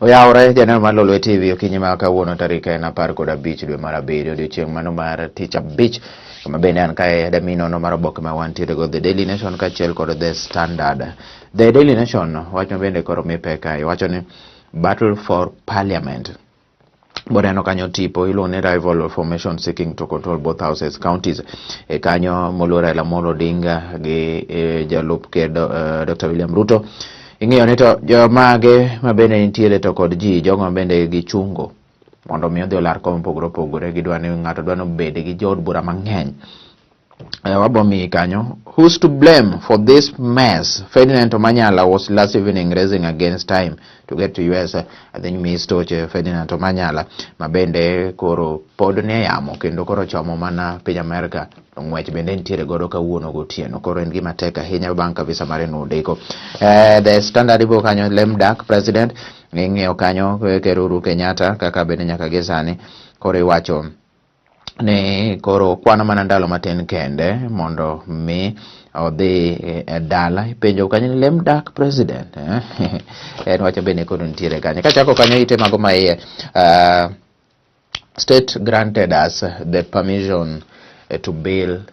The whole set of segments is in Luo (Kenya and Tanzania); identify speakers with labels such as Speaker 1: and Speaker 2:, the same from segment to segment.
Speaker 1: Oyawore janeno mar Lolwe TV okinyi ma kawuono tarik en 15 dwe mar 7, odiochieng' mano mar tich abich, kama bende an kae adami nono mar oboke ma wantiere go, The Daily Nation kaachiel kod The Standard. The Daily Nation wach ma bende koro mi pek kae wacho ni battle for parliament. Boneno kanyo tipo iluongo ni rival formation seeking to control both houses counties e kanyo moluor Raila Amolo Odinga gi jalup ker Dr. William Ruto. Ing'iyo ni to jomage ma bende nitiere to kod ji jogo ma bende gichungo mondo mi odhi olar kom mopogore opogore, gidwa ni ng'ato dwa ni obed gi jood bura mang'eny. Wabo miyi kanyo. Who's to blame for this mess? Ferdinand Omanyala was last evening racing against time to get to US. I think Miss Toche Ferdinand Omanyala ma bende koro pod nie yamo kendo koro chomo mana piny Amerka to ng'wech bende nitiere godo kawuono gotieno, koro en gima tek ahinya bang' ka visa mare nodeko. The Standard ibo kanyo lame duck president ing'iyo kanyo Ker Uhuru Kenyatta kaka bende nyaka gi sani koro iwacho ni koro kwano mana ndalo matin kende mondo mi odhi e dala. Ipenjo kanyo ni lame duck president en wacho bende koro nitiere kanyo. Kachako kanyo ite mago ma iye, state granted us the permission to build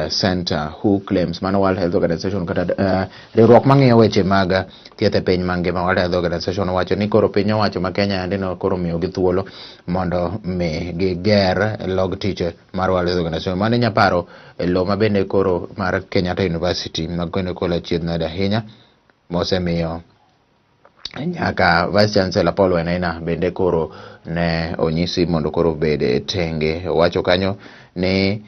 Speaker 1: center who claims mano World Health Organization kata riwruok mang'iyo weche mag thieth e piny mangima, World Health Organization, owacho ni koro piny owacho ma Kenya endi no koro miyogi thuolo mondo mi giger log tich mar World Health Organization. Mano inya paro lo ma bende koro mar Kenyatta University ma kendo koro achiedh nade ahinya mosemiyo nyaka Vice Chancellor Paul Wainaina bende koro ne onyisi mondo koro obed e tenge. Owacho kanyo ni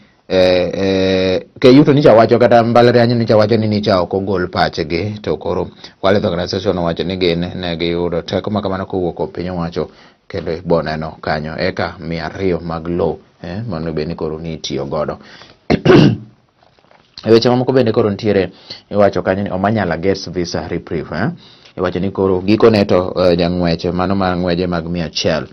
Speaker 1: KU to nicha wacho kata mbalariany nicha wacho ni nicha ok ogol pachgi, to koro World Health Organization owacho ni gin ne giyudo teko ma kamano kowuok kuom piny owacho, kendo boneno kanyo eka 200 mag lowo mano bed ni koro ni itiyo godo. E weche mamoko bende koro nitiere, iwacho kanyo ni Omanyala gets visa reprieve. Iwacho ni koro gikone to jang'wech mano mar ng'weje mag 100,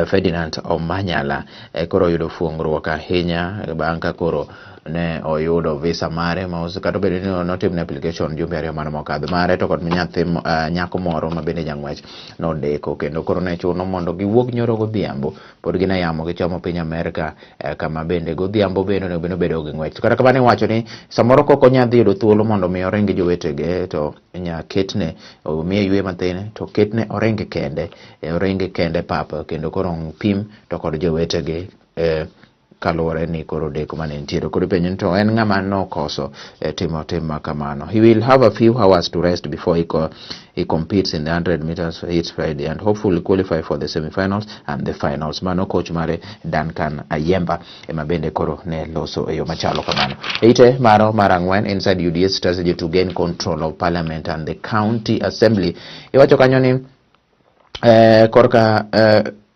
Speaker 1: Ferdinand Omanyala, koro oyudo fuongruok ahinya bang' ka koro ne oyudo visa mare ma kata obedo ni notimne application jumbe 2 mano mokadho mare to kod nyathi nyako moro ma bende jang'wech nodeko, kendo koro ne chuno mondo giwuog nyoro godhiambo pod gin e yamo gichomo piny Amerka, kama bende godhiambo bende onego bed ni obedo gi ng'wech. Kata kamano iwacho ni samoro kok onya dhi yudo thuolo mondo mi oring gi jowetege, to inya ketne omiye yweyo mathin to ketne oring kende, oring kende pap kendo koro pim to kod jowetegi, kaluwore ni koro deko mane nitiere. Koro ipenjo ni to en ng'ama nokoso timo tim ma kamano. He will have a few hours to rest before he competes in the 100 meters heats Friday and hopefully qualify for the semi-finals and the finals. Mano coach mare Duncan Ayemba ema bende koro ne loso e yo machalo kamano. E ite maro mar ang'wen, inside UDA strategy to gain control of parliament and the county assembly. Iwacho kanyo ni korka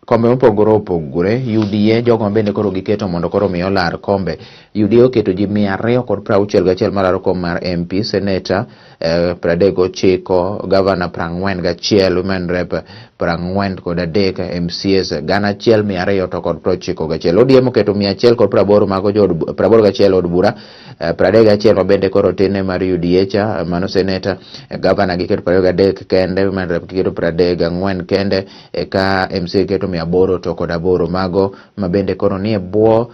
Speaker 1: kombe mopogore opogore UDA jogo ma bende koro giketo mondo koro mi olar kombe. UDA oketo ji 261 malaro kom mar MP, senator 39, governor 41, women rep 43, MCAs 1291. ODM oketo 180 mago jood 81 od bura, 31 ma bende koro tine mar UDA cha mano senator, governor giketo 23 kende, women rep giketo 34 kende, eka MCA giketo 808 mago ma bende koro nie bwo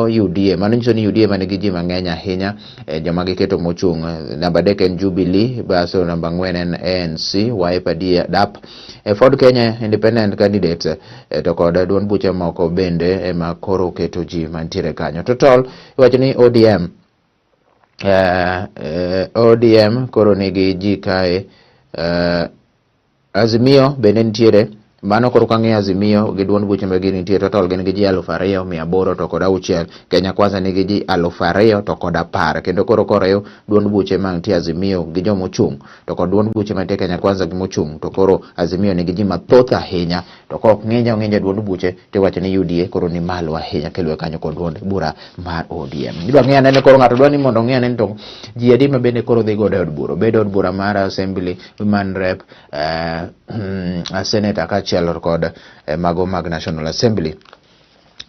Speaker 1: UDA. Mano nyiso ni UDA manigi ji mang'eny ahinya, joma giketo mochung'. Namba 3 en Jubilee, baso namba 4 en ANC, Wiper, DAP, Ford Kenya Independent candidates, to kod duond buche moko bende ema koro keto ji mantiere kanyo. Total iwacho ni ODM ODM koro nigi ji kae, Azimio bende nitiere. Mano koro kang'iyo Azimio gi duond buche ma gin nitie, total gin gi ji 2806. Kenya Kwanza nigi ji 2010, kendo koro koriw duond buche mantie Azimio gi jomochung' to kod duond buche mantie Kenya Kwanza gi mochung', to koro Azimio nigi ji mathoth ahinya. To kok ng'injo ng'injo duond buche to iwacho ni UDA koro ni malo ahinya kiluwe kanyo kod duond bura mar ODM. Idwa ng'i ane ni koro ng'ato dwa ni mondo ong'i ane ni to ji adi ma bende koro dhi godo e od bura, obed od bura mar assembly, women rep, senator kaachiel kod mago mag National Assembly.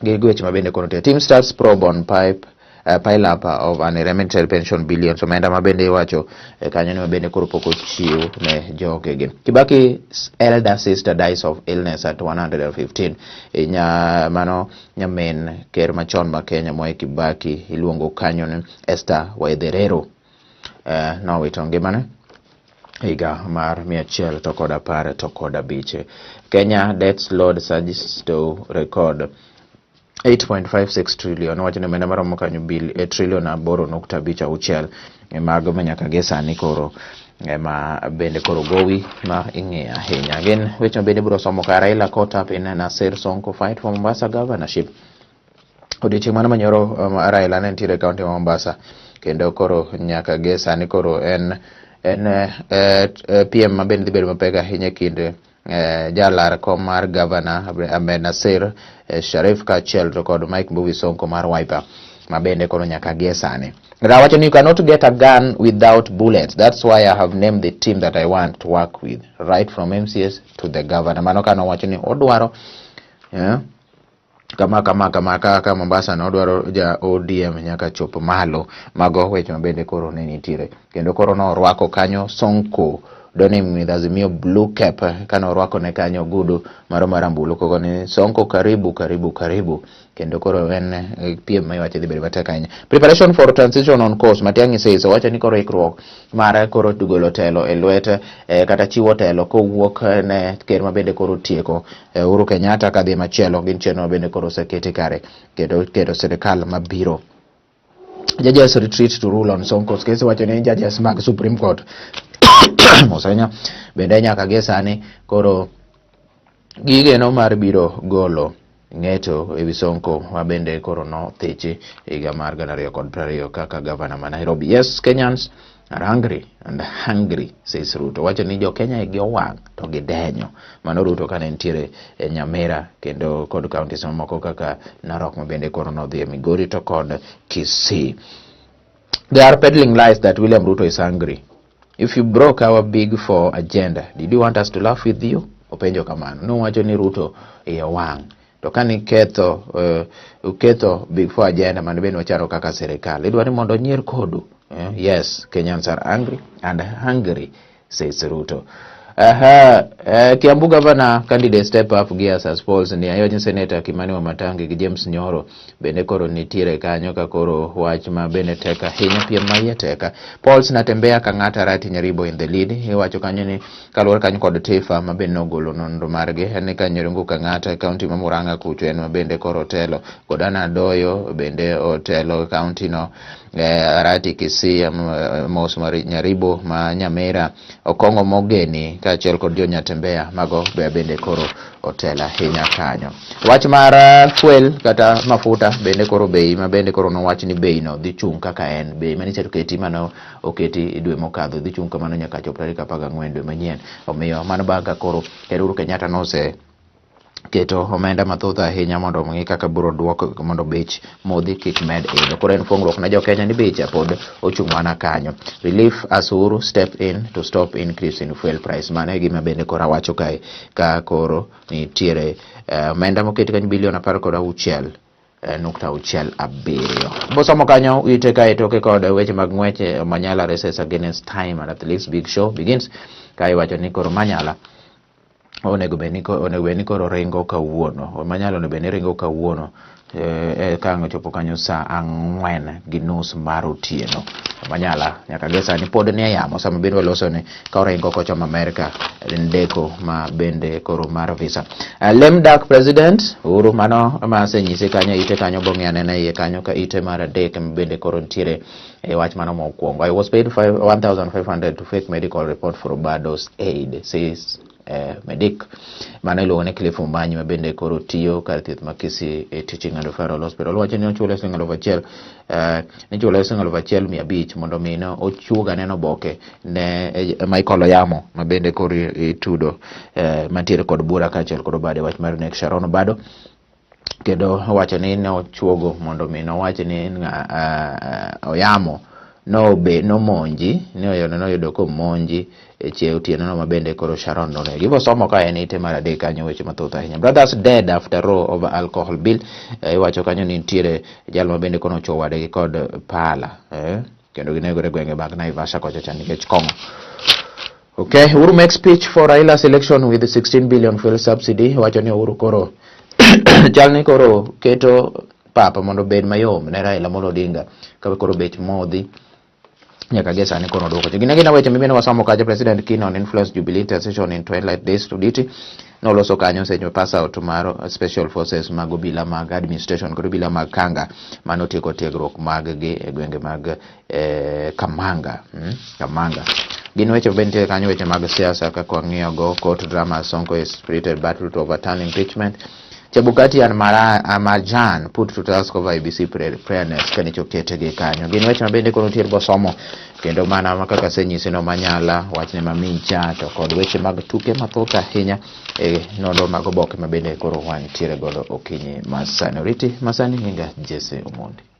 Speaker 1: Gi weche ma bende koro nitie. Team starts probe on pipe Pile up of unremitted pension billions, omenda ma bende iwacho kanyo ni ma bende koro pok ochiw ne jogegi. Kibaki's elder sister dies of illness at 115. Nya mano nyamin ker machon ma Kenya Mwai Kibaki iluongo kanyo ni Esther Waitherero nowito ngimane higa mar 115. Kenya debts load surges to record 8.56 trillion. Wacho ni omenda maromo kanyo trillion 8.56 mag ma nyaka gi sani koro ema bende koro gowi ma ing'iyo ahinya. Gin weche ma bende biro somo ka Raila caught up in Nasir Sonko fight for Mombasa governorship. Odiochieng' mano manyoro Raila ne nitiere e kaunti ma Mombasa kendo koro nyaka gi sani koro en piem ma bende dhi bedo mapek ahinya e kind jalar kom mar gavana Ahmed Nasir Sharif kaachiel to kod Mike Mbuvi Sonko mar Wiper ma bende koro nyaka gie sani. Rawacho ni you cannot get a gun without bullets. That's why I have named the team that I want to work with, right from MCAs to the governor. Mano kano wacho ni odwaro kama kama kama kaka Mombasa no odwaro ja ODM nyaka chop malo. Mago weche ma bende koro ne nitiere. Kendo koro norwako kanyo Sonko donning with Azimio blue cap kane orwako ne kanyo ogudu maro marambulu kogo ni Sonko karibu karibu karibu kendo koro en piem ma iwacho dhi bedo matek ahinya. Preparation for transition on course, Matiang'i says. Owacho ni koro ikruok mar koro golo telo e lwet kata chiwo telo kowuok ne ker ma bende koro tieko Uhuru Kenyatta kadhi machielo gin chenro ma bende koro oseketi kare kendo keto sirikal mabiro. Judges retreat to rule on Sonko's case. Wacho ni judges mag Supreme Court Mosenya bende nyaka gie sani koro gigeno mar biro golo ng'eto ewi Sonko ma bende koro nothichi higa mar 2020 kaka gavana ma Nairobi. Yes, Kenyans are angry and hungry, says Ruto. Wacho ni jo Kenya igi owang' to gidenyo. Mano Ruto kane nitiere e Nyamira kendo kod counties mamoko kaka Narok ma bende koro nodhi e Migori to kod Kisii. They are peddling lies that William Ruto is angry. If you broke our Big Four agenda, did you want us to laugh with you? Openjo kamano. Nowacho ni Ruto iye owang'. To kane iketho uketho Big Four agenda mane bende wachano kaka sirikal, idwa ni mondo onyier kodu. Yes, Kenyans are angry and hungry, says Ruto. Aha, Kiambu governor candidate step up gears as polls ni ayo Senator Kimani Wamatangi gi James Nyoro bende koro nitiere kanyo ka koro wach ma bende tek ahinya, piem ma iye tek. Polls Natembeya, Kang'ata, Arati, Nyaribo in the lead. Iwacho kanyo ni kaluwore kanyo kod Tifa ma bende nogolo nonro margi en ni ka Nyaringu Kang'ata e kaunti ma Murang'a kucho en ma bende koro otelo kod Anna Adoyo bende otelo e kaunti no, Arati Kisii, Mos mar Nyaribo ma Nyamira, Okong'o Mogeni kaachiel kod jo Nyatembea mago be bende koro otelo ahinya kanyo. Wach mar fuel kata mafuta bende koro bei ma bende koro nowach ni bei no dhi chung' kaka en bei mane keti mano oketi dwe mokadho dhi chung' kamano nyaka chop tarik 14 dwe manyien. Omiyo mano bang' ka koro Ker Uhuru Kenyatta nose keto omenda mathoth ahinya mondo ong'i kaka biro duok mondo bech modhi kik med idho. Koro en fuong'ruok ne jo Kenya ni becha pod ochung' mana kanyo. Relief as Uhuru step in to stop increase in fuel price. Mano e gima bende koro awacho kae ka koro nitiere omenda moket kanyo bilion 16.67. Bosomo kanyo ite kae toke kod weche mag ng'wech. Manyala races against time and athletics big show begins. Ka iwacho ni koro Manyala onego bed ni koro ringo kawuono. Manyala onego bed ni ringo kawuono ka ang' ochopo kanyo saa 4:30 mar otieno. Manyala nyaka gi sani pod nie yamo sama bende waloso ni ka oringo kochomo Amerka en deko ma bende koro mar visa. Lame duck president Uhuru mano ma asenyisi kanyo ite kanyo bong'e anena iye kanyo ka ite mar adek ma bende koro nitiere e wach mano mokwongo. I was paid 1500 to fake medical report for Obado's aid, says medic. Mano iluongo ni Cliff Momanyi ma bende koro tiyo kar thieth ma Kisii Teaching and Referral Hospital. Wacho ni ochule siling 1000, nichule siling 1500 mondo mi ne ochuog aneno oboke ne Michael Oyamo ma bende koro itudo mantiere kod bura kaachiel kod Obado e wach mar nek Sharon Obado kendo owacho ni ne ochuogo mondo mi nowach ni Oyamo. nobe nomonji ni oyono noyudo komonji e chieng' otieno no mabende koro Sharon nonegi. Ibo somo ka en ite mar adek kanyo weche mathoth ahinya. Brothers dead after row over alcohol bill. Iwacho kanyo ni nitiere jal mabende kono ochuo wadgi kod pala kendo ginegore gwenge mag Naivasha kocha cha nikech kong'o. Okay, Uhuru makes speech for Raila's election with 16 billion fuel subsidy. Wacho ni Uhuru koro chal ni koro keto papa mondo obed mayom ne Raila Amolo Odinga ka koro bech modhi nyaka gie sani koro oduoko. Gin agina weche mibende wasomo kacha. President keen on influence Jubilee intercession in twilight days to duty noloso kanyo seche pass out mar special forces mag obila mag administration kod obila mag kanga manotieko tiegruok mag gi e gwenge mag Kamanga, Kamanga. Gin weche bende nitie kanyo, weche mag siasa kaka wang'iyo go court drama, Sonko is spirited battle to overturn impeachment. Chebukati and Marjan put to task over IEBC fairness kanicho oketgi kanyo. Gin weche mabende kono nitie bosomo kendo mana kaka asenyisi no manyala wachne mamincha to kod weche mag tuke mathoth ahinya e nonro mag oboke mabende koro wantiere godo okinyi masani. Oriti masani nyinga Jesse Omondi.